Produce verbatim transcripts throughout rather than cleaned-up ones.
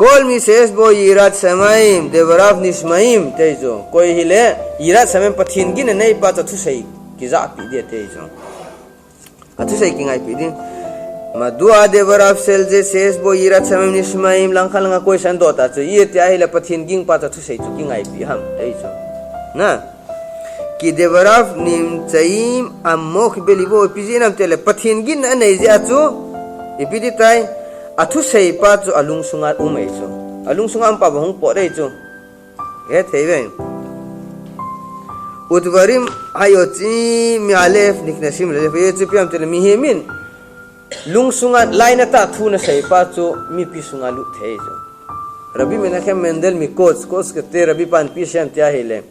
כל מי שיש בו יראת שמים דבריו נשמעים, ati chu. Koi hile, יראת שמים, Pathen ginna neipa chu athusei kijahpi ding, ati chu. Athusei kingaipi ding. מדוע דבריו של זה שיש בו יראת שמים נשמעים, langkhat langa koi san do ta chu, iti ahile Pathen gingpa chu athusei chu kingaipi ham, ati chu. Na. כי דבריו נמצאים עמוק בלבו, ipi jeh inem itile, Pathen ginna anei jeh a chu, ipi ti tai, athuseipa chu alung sunga um ahi chu. Alung sunga umpa bou hung pot ahi chu. Hethei ve. ודברים היוצאים מהלב נכנסים ללב, hichu ipi ham itile, mihem in lung sunga lainatah thu anaseipa chu mipi sunga lut thei ahi chu. Rabbi Menachem Mendel mi coach, coach kiti Rabbi pan ipi asei em tia ahile,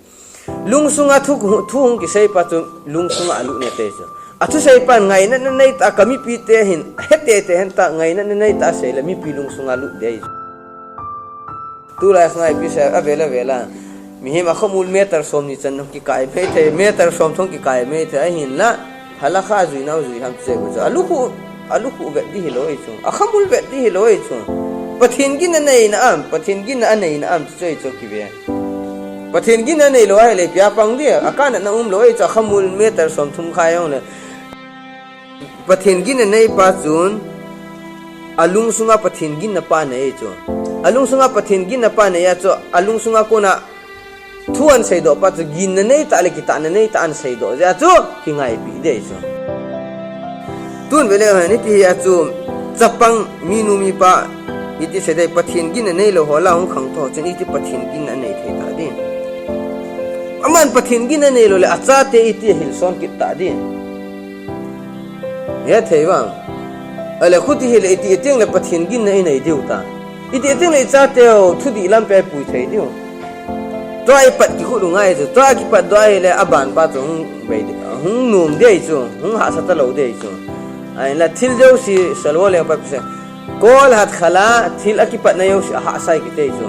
lung sunga thu, thu hung kiseipa chu lung sunga alut ding, ati chu. Athuseipan ngainatna neitah a ka mipite hin, hetei tei hen tia ngainatna neitah a asei le mipi lung sunga lut ding ahi chu. Tulai khang ipi asei, avel avel a, mihem akhamul meter somni chan hung kikai maithei, meter somthum kikai maithei, ahinla, halakha jui nau jui ham ti chu. Alukhuh, alukhuh vet ding hilou ahi chu. Akhamul vet ding hilou ahi chu. Pathen ginna aneina am, Pathen ginna aneina am ti chu ahi chu kive. Pathen ginna aneilou ahile ipi a pang ding, akanatna umlou ahi chu, akhamul meter somthum khai jongle. Pathen ginna neipa chun, alung sunga Pathen ginna pa anei ahi chu. Alung sunga Pathen ginna pa anei a chu, alung sunga kona thu anaseidoh pa chu, ginna neitah le kitahna neitah a anaseidoh jeh a chu, kingaipi ding ahi chu. Tun vele hen, iti hia chu, chapang, minu mipa, iti sei ding, Pathen ginna neilou ho lah a hung khangtou chun, iti Pathen ginna anei thei ta ding. Aman Pathen ginna aneilou le, achate iti ahilson kit ta ding. Hethei vang. Ahile khuti hile iti teng le Pathen ginna inei diu ta. Iti teng le ichateu thudih lampi a ipui thei diu. Tua ipat kigot u ngai chu. Tua kipatdoh ahile abanpa chu hung bei di, hung nom ding ahi chu. Hung hahsa talou ding ahi chu. Ahinla thil jouse salvo leng pa pise. כל התחלה, thil akipatna jouse ahahsa kit ahi chu.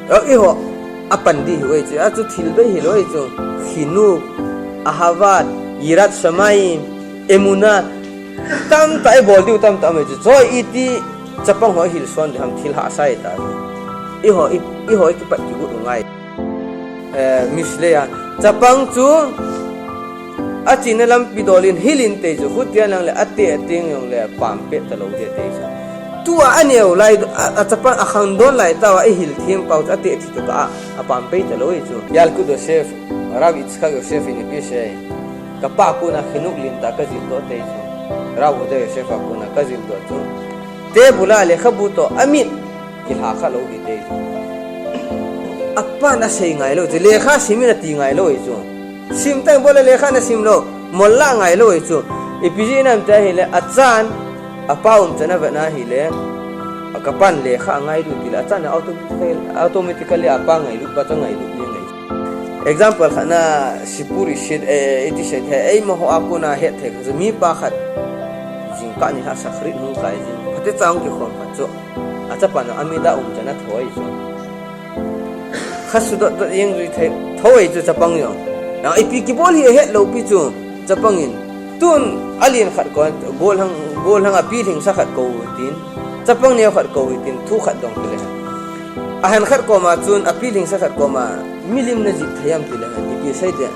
Eiho, apan ding hiu ahi chu, achu thil bei hilou ahi chu, חינוך, אהבה, יראת שמים, אמונה, tamtah ibol diu tamtah um ahi chu, choi iti chapang ho hilson ding ham thil hahsa ta. Eiho, i, eiho ikipat kigot u ngai. Eh, Mishle a, chapang chu, achena lampi dol in hil inte chu, khutia lang le ateh teng jongle pam peh talou ding ati chu. Tua aneo lai, a, achapang akhangdon lai tah uva ihil them pau chu ateh thi tokah a, apam peh talou ahi chu. Yalkut Yosef, Rav Yitzchak Yosef in ipi asei. Kapa kona חינוך len tah kajildoh ati chu. Rav Yehuda Yosef a kona kajildoh chu. Table a lekhabu toh amit kilha khalou hite. Apan asei ngailou chu, lekha sim in ati ngailou ahi chu. Sim teng bol le lekha nasim lou, molla ngailou ahi chu. Ipi jeh inem tia ahile, achan, apa umchan avet na ahile, akapan lekha angailut tile, achan automatically, automatically apa ngailut pa chu angailut jeng ahi. Example khat na, Sipur Isit, eh, iti sei thei, eima ho a kona het thei khat chu, mipa khat, jingkah nilhah Shachrit hung kai jin, phatecha hung kikhom khat chu, achapan jong amida umchan atho ahi chu. Kha sudot dot jeng jui thei, tho ahi chu chapang jong. Na ipi kibol hi ahet lou pi chu, chapang in. Tun, alen khat kon, golhang, golhang apilhingsa khat kou tin, chapang neo khat kou tin, thu khat dong kile. Ahan khat koma chun, apilhingsa khat koma, milim najih thei am tile, ipi sei ding.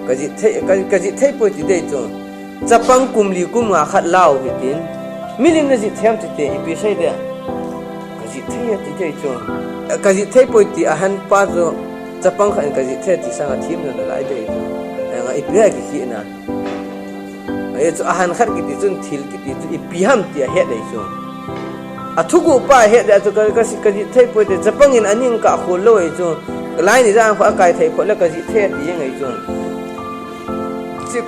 Kajih thei, ka, kajih thei poi ti ding chu. Chapang kum li kum nga khat lau hitin. Milim najih thei am tite, ipi sei ding. Kajih thei ati ding chu. Kajih thei poi ti ahan pa chu. Chapang khat in kajih thei ti sanga thim nalai ding chu. Anga ipi a kikhina. Ahi chu ahan khat kiti chun thil kiti chu ipi ham ti ahet ding chu. Athuguh pa ahet ding chu ka, ka, kajih thei poi ti chapang in aning kah khol lou ahi chu. Lai ni jan kho akai thei pho le kajih thei ati jeng ahi chu. Chi,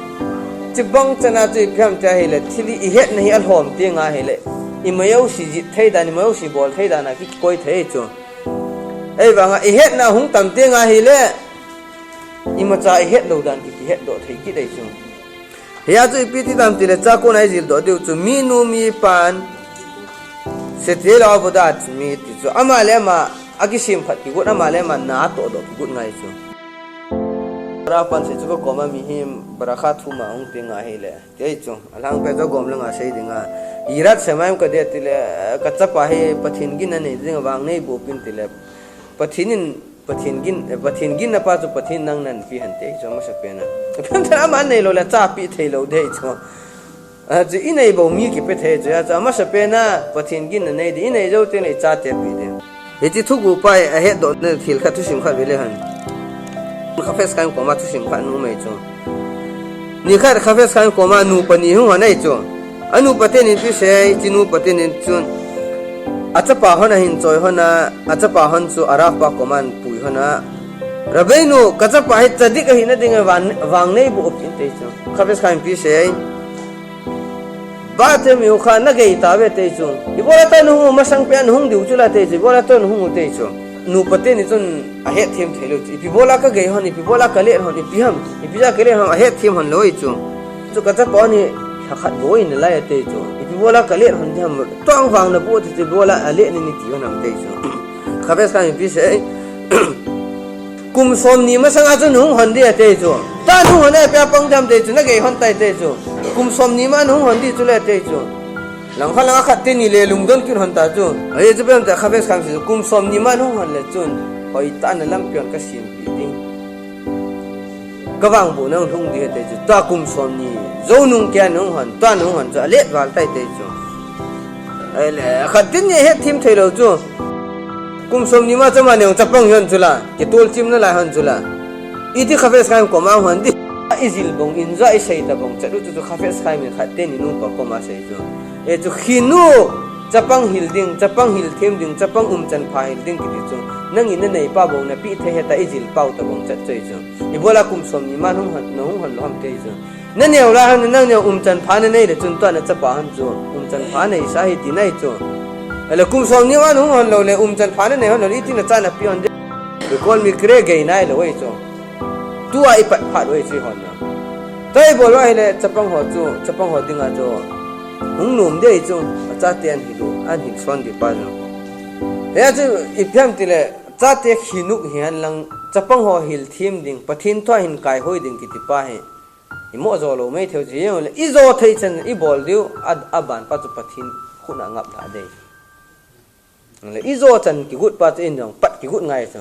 chibang chana chu ipi ham ti ahile, thil ihetna hi alhom teng ahile. Ima jouse jih thei dan, ima jouse bol thei dan a kikoi thei chu. Ahivanga ihetna hung tam teng ahile. Imacha ihet lou dan ki, kihetdoh thei kit ahi chu. Hia chu ipi ti tam tile, chakon a ijildoh diu chu, minu mipan, שתהיה לו עבודה עצמית ti chu. Ama le ama, akisem phat kigot, ama le ama na atohdoh kigot ngai chu. Rav pan sei chu ka koma mihem barakha thum a hung ti ngai hile. Ti chu, alhangpi chu gom langa sei dinga. Yirat shamayim ka dia tile, ka chapa hi Pathen gin anei dinga vang nei bupin tile. Pathen in, Pathen gin, eh, Pathen ginna pa chu Pathen nang nanpi hen ti chu amasapen a. Pen tha ama nei lou le chapi thei lou ti chu. A, chu i nei bou mi kipe thei chu, a, chu amasapen a, Pathen ginna nei di, i nei jou teng le i chate pe di. Hiche thuguh pa hi ahetdohna thil khat thusim khat vele hen. Chafetz Chaim koma thusim khat aum e chu. Nikhat Chafetz Chaim koma nupa ni hung hon e chu. Anupa teni pi sei, hiche nupa teni chun. Achapa hon ahin choi hon a, achapa hon chu Rav pa koma apui hon a. Rabbeinu, ka chapa hi tzadik ahina dinga vang, vang nei bupin ti chu. Chafetz Chaim pi sei. Bate miu kha na gei tave ti chu. Ibola tah nahung u masang pia nahung diu chu la ti chu. Ibola tah nahung u ti chu. Nupa teni chun ahetthem thei lou chu. Ipi bola ka gei hon, ipi bola ka let hon, ipi ham, ipi ja ka let hon ahetthem hon lou chu. Chu ka chapa ni lhakhat bou in lai ti chu. Ipi bola ka let hon ti ham. Tuang vang nabu ti chu ibola alet ni ni ti hon ham ti chu. Chafetz Chaim pi sei. Kum somni masanga chu nahung hon di ati chu. Tah nahung hon e pia pang dam ti chu, na gei hon tai ti chu. Kum somni ma nahung hon di chu le ati chu. Langkhat langa khat teni le lungdon kit hon ta chu. Ahi chu pem ta Chafetz Chaim sei chu, kum somni ma nahung hon le chun. Hoitah na lampi hon ka simpi ding. Ka vang bu nahung hung di ati chu. Tah kum somni. Jou nung kia nahung hon, tah nahung hon chu. Alet val tai ti chu. Ahile, khat teni hetthem thei lou chu. Kum somni ma chama neo chapang hon chu la, kitol chim nalai hon chu la. Iti Chafetz Chaim koma hon di. I jil bong, in ja i sei ta bong, chat u chu chu Chafetz Chaim in khat teni nupa koma sei chu. E chu khin u, chapang hil ding, chapang hil them ding, chapang umchan pha hil ding kiti chu. Nangin na nei pa bou napi thei heta i jil pau ta bong chat chu e chu. Ibola kum somni ma nahung hon, nahung hon lou ham ti chu. Na neo lai hon, nang neo umchan pha na nei le chun tua na chapa hon chu, umchan pha nei sa hi ti nai chu. Ahile kum somni ma nahung hon lou le umchan pha na nei hon lou le iti na cha napi hon di. Bikol mi kre gei nai lou e chu. Tua i pat phat u e chu i hon na. Tua i bol u ahile chapang ho chu, chapang ho dinga chu. Hung nom di e chu, achate an hil u, an hil son di pa chu. Hia chu ipi ham tile, chate khin u hi hen lang, chapang ho hil them ding, Pathen thu a hin kaihoi ding kiti pa hi. I mo jo lou mai thei u chu, jeng le, i jo thei chan i bol diu, a, aban pa chu Pathen khut a ngap lha di. Le i jo chan kigot pa chu in jong pat kigot ngai chu.